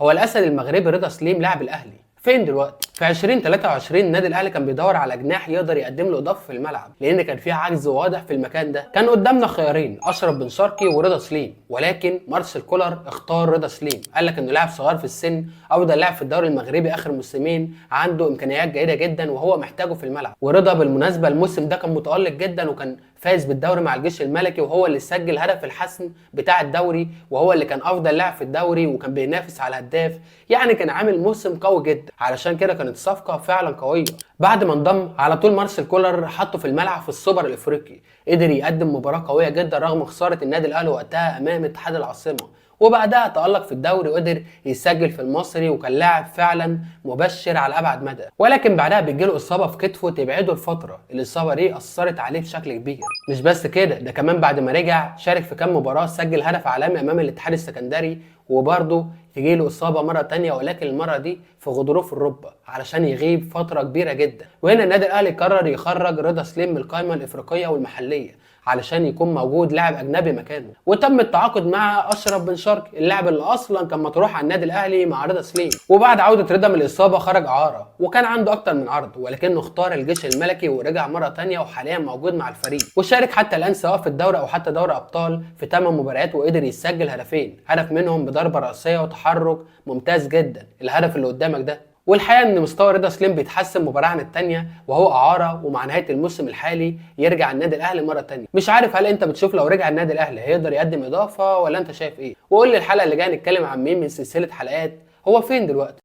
هو الاسد المغربي رضا سليم لاعب الاهلي فين دلوقتي؟ في 2023 النادي الاهلي كان بيدور على جناح يقدر يقدم له اضافه في الملعب، لان كان في عجز واضح في المكان ده. كان قدامنا خيارين، اشرف بن شرقي ورضا سليم، ولكن مارسيل كولر اختار رضا سليم. قال لك انه لاعب صغير في السن، افضل لاعب في الدوري المغربي اخر موسمين، عنده امكانيات جيدة جدا وهو محتاجه في الملعب. ورضا بالمناسبة الموسم ده كان متالق جدا، وكان فايز بالدوري مع الجيش الملكي، وهو اللي سجل هدف الحسم بتاع الدوري، وهو اللي كان افضل لاعب في الدوري، وكان بينافس على الهداف. يعني كان عامل موسم قوي جدا، علشان كده كانت صفقة فعلا قوية. بعد ما انضم على طول مارسيل كولر حطه في الملعب في السوبر الافريقي، قدر يقدم مباراة قوية جدا رغم خسارة النادي الاهلي وقتها امام اتحاد العاصمة. وبعدها تألق في الدوري وقدر يسجل في المصري، وكان لاعب فعلا مبشر على ابعد مدى. ولكن بعدها بتجيله اصابه في كتفه تبعده لفترة، الاصابة دي اثرت عليه بشكل كبير. مش بس كده، ده كمان بعد ما رجع شارك في كام مباراة، سجل هدف عالمي امام الاتحاد السكندري، وبرضه تجيله اصابه مرة تانية، ولكن المرة دي في غضروف الركبة علشان يغيب فترة كبيرة جدا. وهنا النادي الاهلي قرر يخرج رضا سليم من القائمة الافريقية والمحليه علشان يكون موجود لاعب اجنبي مكانه، وتم التعاقد مع اشرف بن شرقي، اللاعب اللي اصلا كان مطروح على النادي الاهلي مع رضا سليم. وبعد عوده رضا من الاصابة خرج اعاره، وكان عنده اكتر من عرض، ولكنه اختار الجيش الملكي ورجع مرة تانية، وحاليا موجود مع الفريق، وشارك حتى الان سواء في الدوري او حتى دوري ابطال في 8 مباريات، وقدر يسجل هدفين، هدف منهم بضربه راسية وتحرك ممتاز جدا، الهدف اللي قدامك ده. والحقيقة ان مستوى رضا سليم بيتحسن مباراة عن الثانية، وهو اعاره، ومع نهاية الموسم الحالي يرجع النادي الاهلي مرة ثانية. مش عارف هل انت بتشوف لو رجع النادي الاهلي هيقدر يقدم اضافه، ولا انت شايف ايه؟ وقول لي الحلقة اللي جاية نتكلم عن مين من سلسلة حلقات هو فين دلوقتي.